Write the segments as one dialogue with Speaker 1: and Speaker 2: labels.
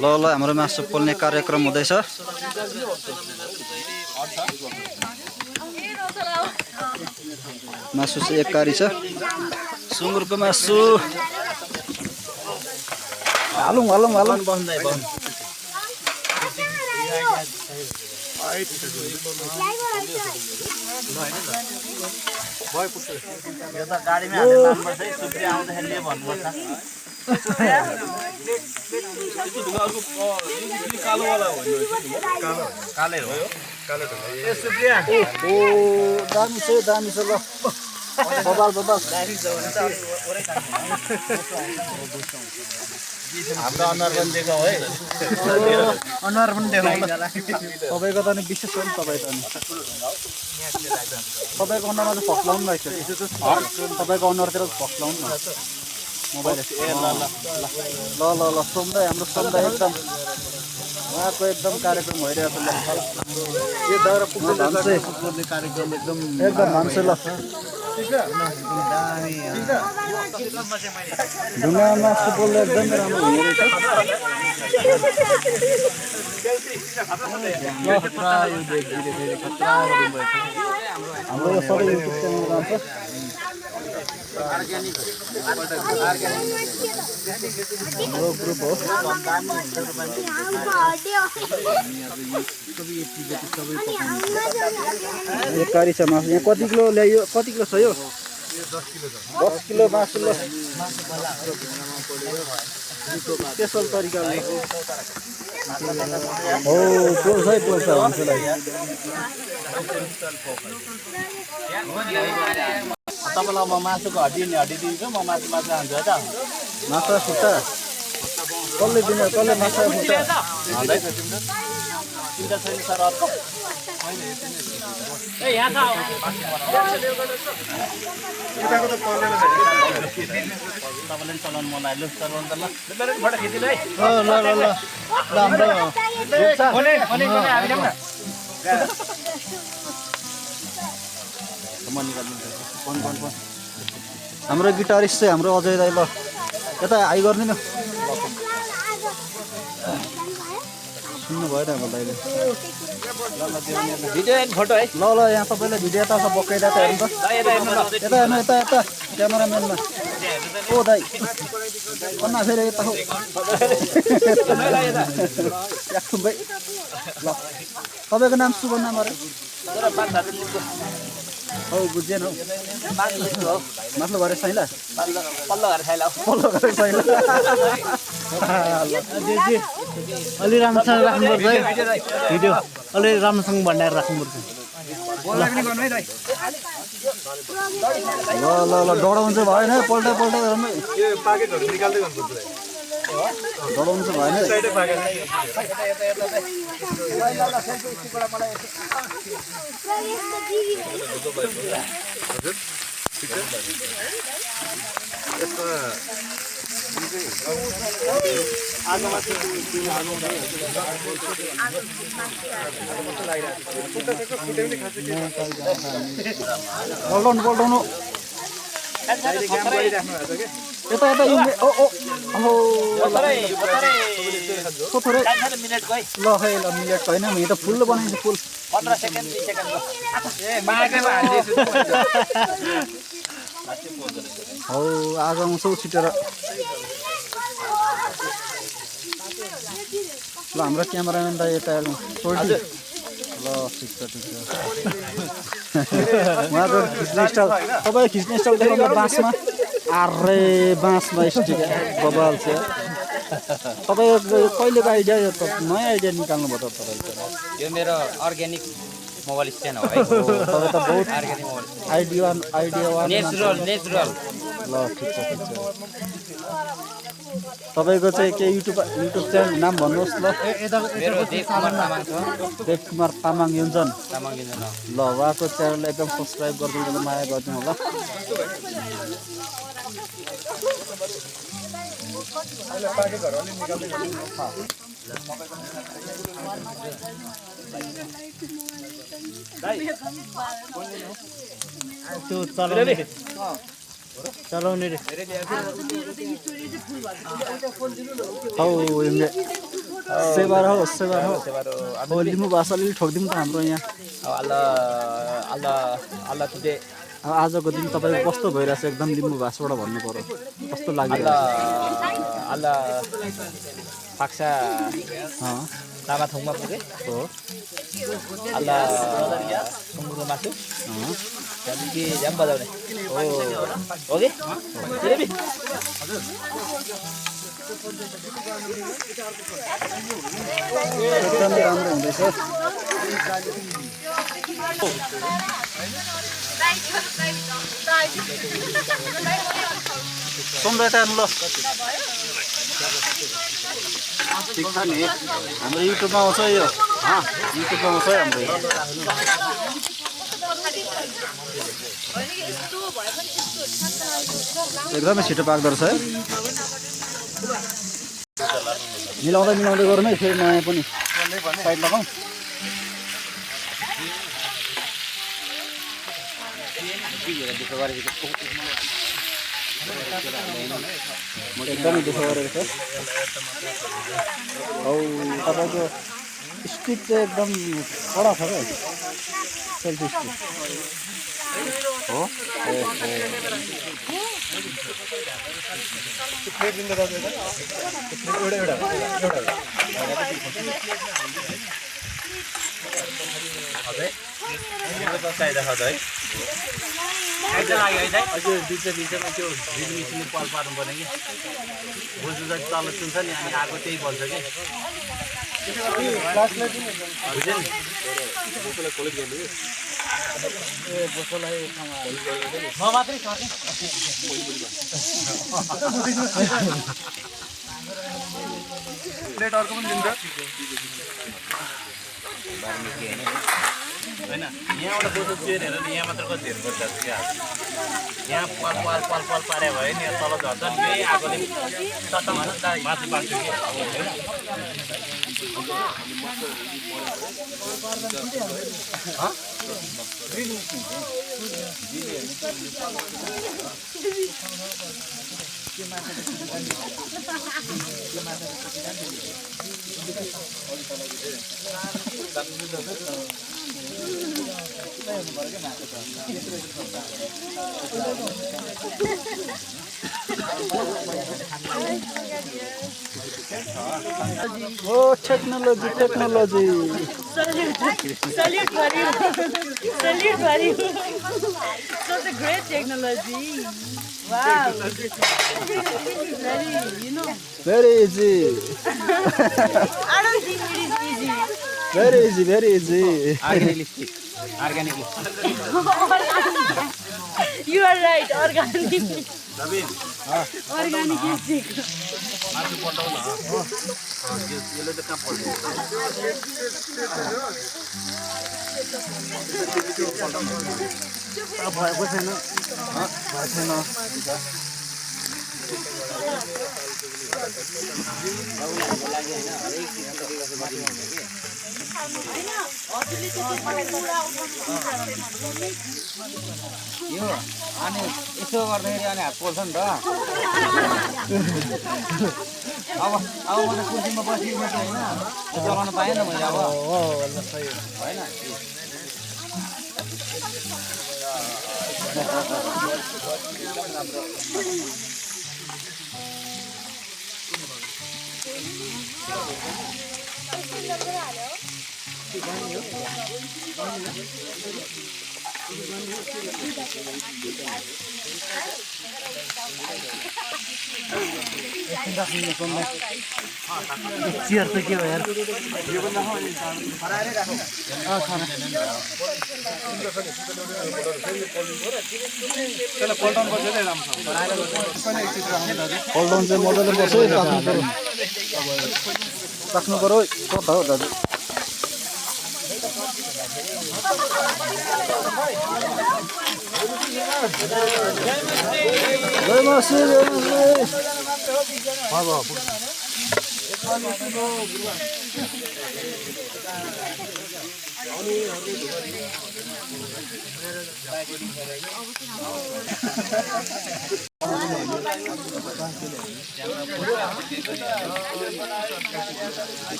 Speaker 1: ल ल हाम्रो मासु पोल्ने कार्यक्रम हुँदैछ। मासु चाहिँ एक कारी छ, सुँगुरको मासु। हालौँ हालौँ हालौँ। दामी छ ल बबाल बबाल।
Speaker 2: हाम्रो अनुहार पनि देखाऊ है।
Speaker 1: अनुहार पनि देखाउँ ल। तपाईँको त नि विशेष हो नि। तपाईँ त नि तपाईँको अनुहारमा चाहिँ फक्लाउनु रहेछ। तपाईँको अनुहारतिर फक्लाउनु न मोबाइल। ल ल ल सोम्दै हाम्रो सोम्दै एकदम उहाँको एकदम कार्यक्रम भइरहेको छ।
Speaker 2: यो दाउरा पुग्ने कार्यक्रम एकदम
Speaker 1: भान्से ल ढुङ्गामा मासु पोल्दा एकदमै राम्रो हुने रहेछ। हाम्रो यो सबै युट्युब च्यानल जान्छ। हाम्रो ग्रुप हो। एक कारी छ मासु। यहाँ कति किलो ल्यायो? कति किलो छ यो? 10 किलो मासु ल। स्पेसल तरिकाले हो पोल्छ है पोल्छ मासुलाई।
Speaker 2: तपाईँलाई म मासुको हड्डी दिन्छु। म मासु खान्छु है त।
Speaker 1: माछा खुट्टा कसले दिने? कसले माछा खुट्टा?
Speaker 2: चिन्ता छैन सर अर्को। तपाईँले चलाउनु मन लाग्यो चलाउनु त ल।
Speaker 1: हाम्रो गिटारिस्ट चाहिँ हाम्रो अजय दाइ ल यता हाई गर्नु न। सुन्नु भएन हाम्रो दाइले।
Speaker 2: भिडियो एन्ड फोटो है।
Speaker 1: ल ल यहाँ सबैले भिडियो यता बकाइरहेको हेर्नु त। यता हेर्नु यता यता क्यामेराम्यानमा। ओ दाइ अन्ना फेरि यता हो। भाइ ल तपाईँको नाम शुभ नाम अरे? हौ बुझेन हौ। माथलो घरे साइला
Speaker 2: पल्लो घर खाइला।
Speaker 1: पल्लो घरे साइला।
Speaker 3: अलि राम्रोसँग राख्नुपर्छ है भिडियो। अलि राम्रोसँग भण्डाएर राख्नुपर्छ।
Speaker 1: ल ल ल डढाउनु चाहिँ भएन पल्टा पल्टा गर्नु। डढाउनु चाहिँ भएन। पल्टाउनु पल्टाउनु यता यता ओ ओ थोरै
Speaker 2: मिनेटको है।
Speaker 1: ल खै ल मिनेट होइन म त फुल बनाइदिन्छु फुल
Speaker 2: 15 सेकेन्ड 20 सेकेन्डको।
Speaker 1: हौ आज आउँछौ छिटेर। ल हाम्रो क्यामेराम्यान दाइ यता हेर्नु छोड्छु। ल ठिक छ ठिक छ। उहाँको खिच्ने स्टाइल तपाईँ खिच्ने स्टाइल देखाउनु बाँसमा। अरे बाँसमा स्टिक बबाल छ। तपाईँको कहिलेको आइडिया? यो त नयाँ आइडिया निकाल्नु भयो त तपाईँले।
Speaker 2: यो मेरो अर्ग्यानिक मोबाइल स्ट्यान्ड हो है।
Speaker 1: तपाईँ त बहुत
Speaker 2: अर्ग्यानिक मोबाइल
Speaker 1: आइडिया
Speaker 2: नेचुरल।
Speaker 1: ल ठिक छ ठिक छ। तपाईँको चाहिँ के युट्युब च्यानल नाम भन्नुहोस् ल।
Speaker 2: मेरो देवकुमार तामाङ छ।
Speaker 1: देवकुमार तामाङ योन्जन।
Speaker 2: तामाङ
Speaker 1: ल उहाँको च्यानललाई एकदम सब्सक्राइब गरिदिनु माया गरिदिनु होला।
Speaker 3: त्यो चलाउने चलाउने रे
Speaker 1: हौ सेवार हो
Speaker 2: सेवारो
Speaker 1: हो लिम्बू भाषा अलिअलि ठोकिदिउँ त हाम्रो यहाँ
Speaker 2: अल्ला तुझे
Speaker 1: अब आजको दिन तपाईँको कस्तो भइरहेछ एकदम लिम्बू भाषाबाट भन्नु पर्यो कस्तो लागिरहेछ
Speaker 2: अल्ला फाक्सा
Speaker 1: अँ,
Speaker 2: तामा थुङमा पुगे
Speaker 1: हो
Speaker 2: अल्ला सुँगुरको मासु
Speaker 1: अँ,
Speaker 2: त्यहाँदेखि झ्याम बजाउने हो कि जिलेबी
Speaker 1: एकदमै राम्रो हुँदैछ सुन्दै त ल ठिक छ नि हाम्रो युट्युबमा आउँछ यो युट्युबमा आउँछ है हाम्रो यो। एकदमै छिटो पाक्दो रहेछ है मिलाउँदै मिलाउँदै गरौँ है फेरि नयाँ पनि साइड लगाउँ एकदमै दुःख गरेको छ हौ तपाईँको स्टिक चाहिँ एकदम कडा छ क्या सेल्फी स्टिक हो
Speaker 2: बिचमा त्यो भिजमिसले पाल पार्नु पर्ने कि भुजु जति तल चुन्छ नि अनि आगो त्यही बल्छ कि बुझ्यो नि म मात्रै सर्ने
Speaker 1: प्लेट अर्को पनि दिन्छ
Speaker 2: होइन यहाँबाट बोजू चेर हेर नि यहाँ मात्र कति हेर्नु पर्छ क्या यहाँ पाल पाल पाल पाल पारे भयो नि यहाँ तल झर्छ नि यही आगोले माथि पार्छु कि
Speaker 1: ओ technology technology
Speaker 4: Salute for you. Salute for you. Such a great technology. Wow. Very,
Speaker 1: very easy
Speaker 4: I don't think it is easy.
Speaker 1: Very easy
Speaker 2: organic
Speaker 4: You are right, organic. Organic lipstick.
Speaker 2: मासु पठाउन यसले त कहाँ पठाउँछ
Speaker 1: भएको छैन
Speaker 2: यो अनि यसो गर्दाखेरि अनि हात पोल्छ नि त अब म त कुर्सीमा बसिरहेको छु होइन चलाउन पाएन मैले अब होइन
Speaker 3: चियर त के हो यार
Speaker 1: पल्टाउनु चाहिँ मजाले बस्यो राख्नु पर्यो कता हो दाजु जय मासी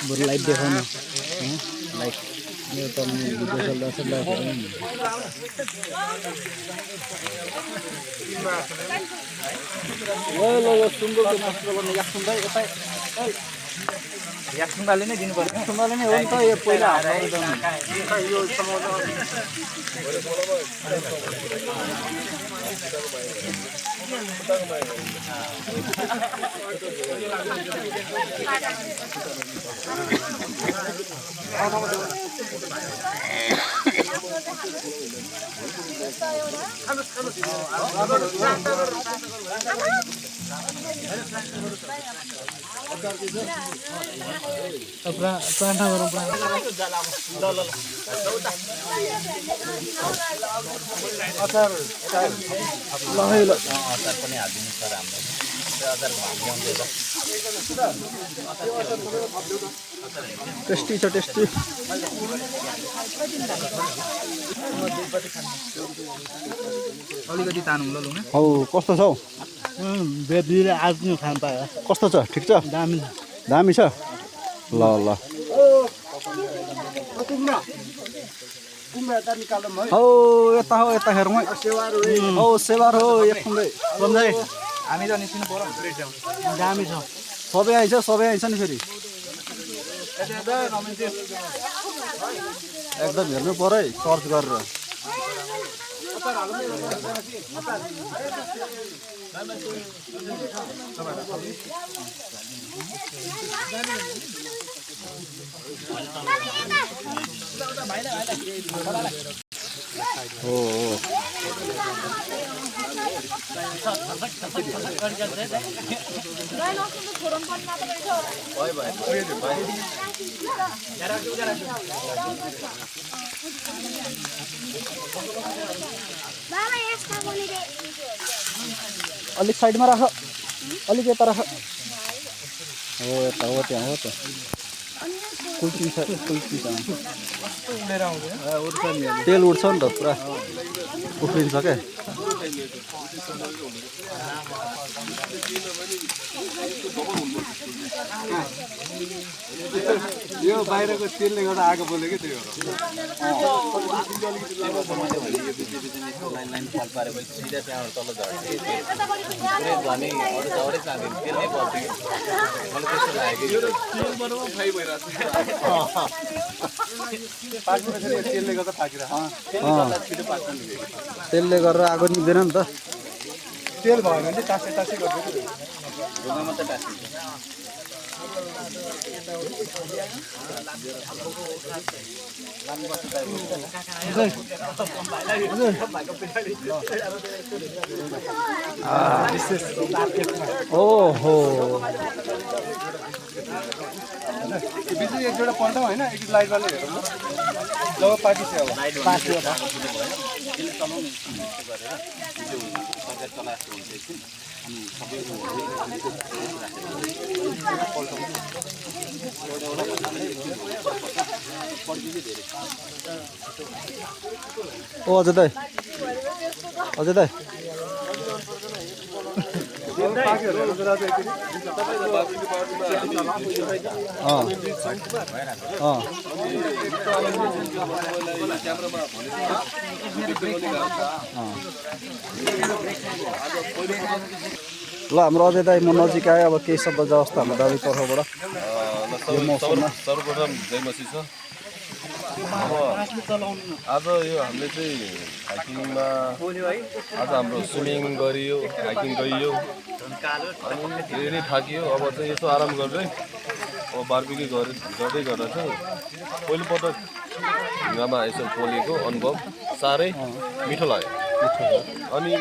Speaker 3: बरु लाइट देखाउनु लाइट यो त भिडियो चल्दा
Speaker 1: सुँगुरको मासु बनाउनु याक्सुङलाई यता याक्सुङले नै दिनु पर्छ सुँगुरले नै हो नि त यो पहिला यो
Speaker 3: पराठा गरौँ
Speaker 1: अचार
Speaker 2: अचार पनि हालिदिनु सर हाम्रो अचार
Speaker 1: टेस्टी छ टेस्टी
Speaker 2: अलिकति तानौँ ल लुङ
Speaker 1: हौ कस्तो छ हौ
Speaker 3: बेबीले आज नि खान पायो
Speaker 1: कस्तो छ ठिक छ
Speaker 3: दामी
Speaker 1: दामी छ ल ल हौ यता हो यता हेरौँ है हौ सेवार हो एकदमै
Speaker 2: हामी त निस्किनु पर्यो
Speaker 3: दामी छ
Speaker 1: सबै आइन्छ नि फेरि एकदम हेर्नु पर्यो है सर्च गरेर हो अलिक साइडमा राख अलिक यता राख हो यता हो त्यहाँ हो त कुल्ची छ तेल उठ्छ नि त पुरा उफ्रिन्छ क्या यो बाहिरको तेलले गर्दा आगो बोल्यो कि त्यो
Speaker 2: लाइन फल पारेपछि सिधा त्यहाँबाट तल झर्ने पुरै झनै अरू झरै जाँदैन त्यसले बल्थ्यो मलाई त्यस्तो लाग्यो
Speaker 1: तेलले गर्दा पाकिरहेको तेलले गरेर आगो निक्दैन नि त तेल भएन भने टाँसे टाँसे गर्छ
Speaker 2: ढुङ्गा मात्रै टाँसिन्छ
Speaker 1: ओहो
Speaker 5: बिजुली एक जोडा पल्टाउँ होइन एक लाइटवाला हेरौँ जब पाकिसक्यो अब
Speaker 2: त्यसले चलाउनु गरेर त्यो सरकार चलाएको हुन्छ एकछिन अनि सबै
Speaker 1: ओ अजय दाइ ल हाम्रो अजय दाइ म नजिक आएँ अब केही शब्द जाओस् त हाम्रो दाबी तर्फबाट
Speaker 5: सर्वप्रथम जय मसी छ अब आज यो हामीले चाहिँ हाइकिङमा आज हाम्रो स्विमिङ गरियो हाइकिङ गइयो अनि धेरै थाकियो अब चाहिँ यसो आराम गर्दै अब बारबिक्यू गर्दै गर्दा चाहिँ पहिलोपटक ढुङ्गामा यसो पोलेको अनुभव साह्रै मिठो लाग्यो अनि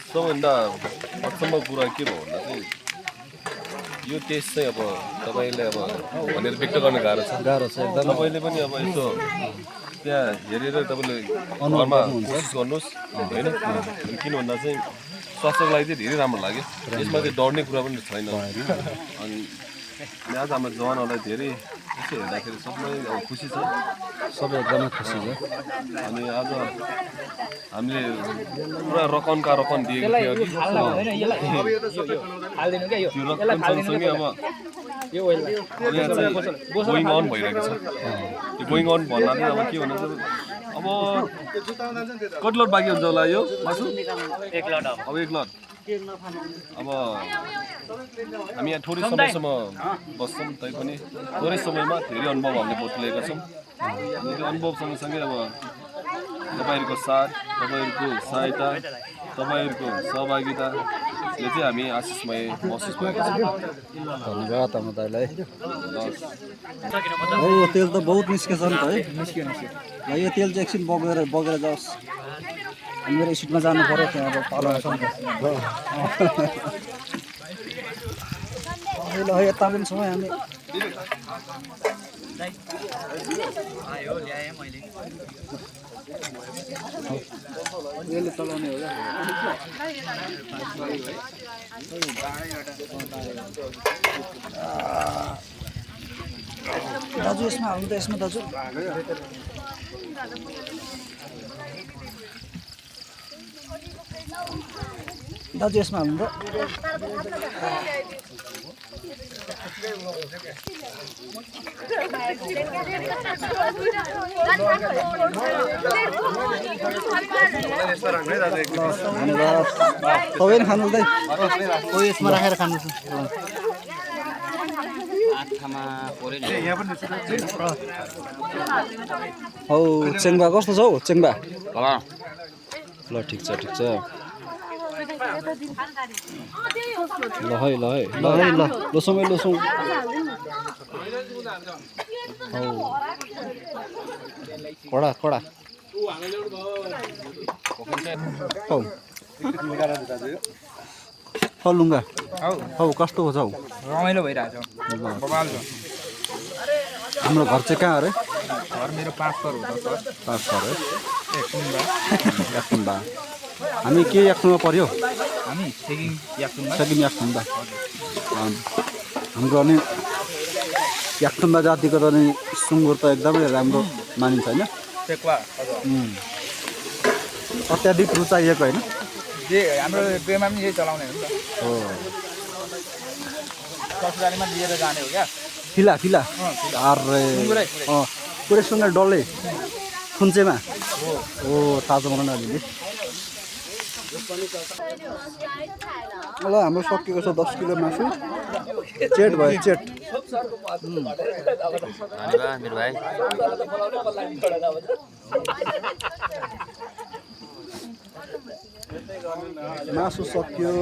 Speaker 5: सबैभन्दा अचम्म कुरा के भयो भन्दा चाहिँ यो टेस्ट चाहिँ अब तपाईँले अब भनेर व्यक्त गर्न गाह्रो छ
Speaker 1: एकदम
Speaker 5: तपाईँले पनि अब यसो त्यहाँ हेरेर तपाईँले घरमा कोसिस गर्नुहोस् होइन किन भन्दा चाहिँ स्वास्थ्यको लागि चाहिँ धेरै राम्रो लाग्यो यसमा चाहिँ डर्ने कुरा पनि छैन अनि आज हाम्रो जवानहरूलाई धेरै यसो हेर्दाखेरि सबै अब खुसी छ
Speaker 1: सबै एकदमै खुसी छ
Speaker 5: अनि आज हामीले पुरा रकन दिएको थियो कि त्यो रकन सँगसँगै अब यहाँ चाहिँ गोइङ अन भइरहेको छ त्यो गोइङ अन भन्नाले अब के भन्नु चाहिँ अब कति लट बाँकी हुन्छ होला यो मासु अब 1 लट अब हामी यहाँ थोरै समयसम्म बस्छौँ तैपनि थोरै समयमा धेरै अनुभव हामीले बटुलेका छौँ अनि त्यो अनुभव सँगसँगै अब तपाईँहरूको साथ तपाईँहरूको सहायता तपाईँहरूको सहभागिताले चाहिँ हामी आशिषमय महसुस भएको छ
Speaker 1: धन्यवाद हाम्रो दाइलाई हो तेल त बहुत निस्केछ नि त है ल यो तेल चाहिँ एकछिन बगेर जाओस् मेरो स्पिडमा जानु पऱ्यो त्यहाँ अब तल छ नि त ल यता पनि छौँ हामी यसले चलाउने हो दाजु यसमा हाल्नु त यसमा दाजु दाजु यसमा हाल्नु त धन्यवाद तपाईँ नि खानु हुँदै
Speaker 3: यसमा राखेर खानु छ
Speaker 1: हौ चेङ्बा कस्तो छ हौ चेङ्बा ल ठिक छ ल है लोसौँ कडा हौ लुङ्गा हौ कस्तो छ हौ
Speaker 6: रमाइलो भइरहेछ
Speaker 1: हाम्रो घर चाहिँ कहाँ अरे
Speaker 6: घर मेरो 5 घर हो त सर
Speaker 1: 5 घर है
Speaker 6: याक्थुम्बा
Speaker 1: हामी के याक्थुम्बा पर्यो
Speaker 6: हामी सेकिङ
Speaker 1: याक्थुम्बा हाम्रो अनि याक्थुम्बा जातिको त नि सुँगुर त एकदमै राम्रो मानिन्छ होइन अत्याधिक रुचाइएको होइन
Speaker 6: हाम्रो बेमा पनि यही चलाउने हो नि त
Speaker 1: हो
Speaker 6: ससुरालीमा लिएर जाने हो क्या
Speaker 1: फिला अरे पुरै सुँगुर डल्लै खुन्चेमा हो ताजा बनाउनु अलिअलि ल हाम्रो सकिएको छ 10 किलो मासु चेट भयो चेट
Speaker 2: मेरो भाइ
Speaker 1: मासु सक्यो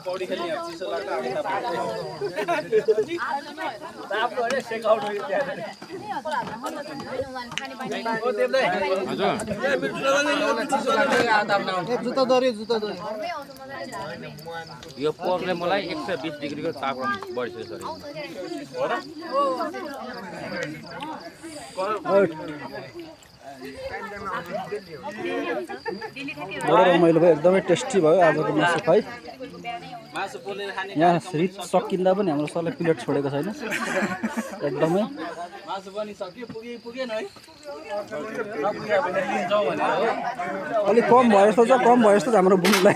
Speaker 6: पौडी खेल्ने चिसो
Speaker 2: यो पोर्कले मलाई 120 डिग्रीको तापक्रम बढिसक्यो
Speaker 1: बडो रमाइलो भयो एकदमै टेस्टी भयो आजको मासु खाइ यहाँ रिच सकिँदा पनि हाम्रो सरले प्लेट छोडेको छैन एकदमै अलिक कम भयो जस्तो छ हाम्रो बुनुलाई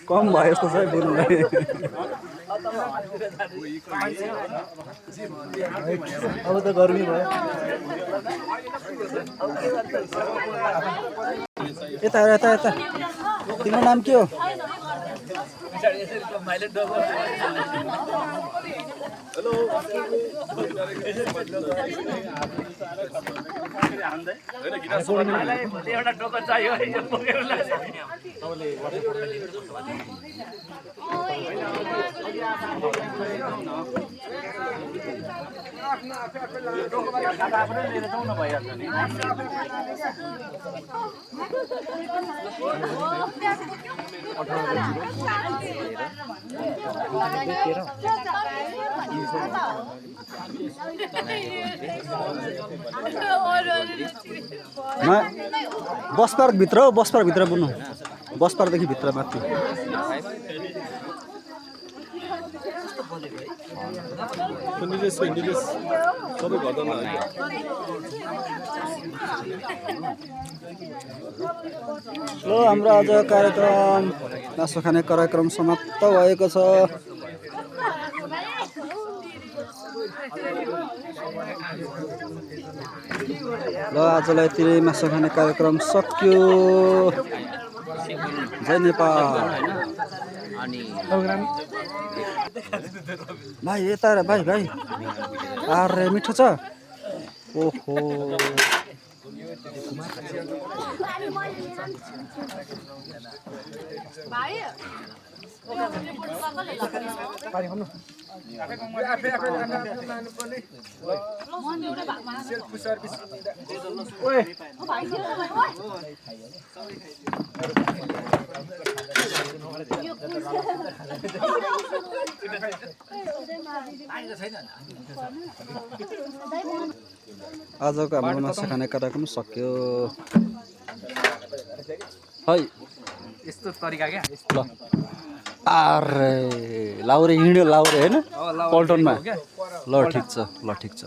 Speaker 1: कम भयो जस्तो छ बुनुलाई अब त गर्मी भयो यता तिम्रो नाम के हो
Speaker 2: एउटा टोकन चाहियो
Speaker 1: बस पार्कभित्र हो, बस पार्कभित्र बुन्नु, बस पार्कदेखि भित्र माथि।
Speaker 5: सबै गर्दैन
Speaker 1: ल हाम्रो आज कार्यक्रम मासु खाने कार्यक्रम समाप्त भएको छ। ल आजलाई यति नै मासु खाने कार्यक्रम सकियो। जय नेपाल। भाइ यता हेर भाइ भाइ, अरे मिठो छ। ओहो आजको हाम्रो मासु खाने कार्यक्रम सक्यो है।
Speaker 6: यस्तो तरिका क्या
Speaker 1: ल अरे लाउरे हिँड्यो लाउरे होइन पल्टनमा। ल ठिक छ, ल ठिक छ।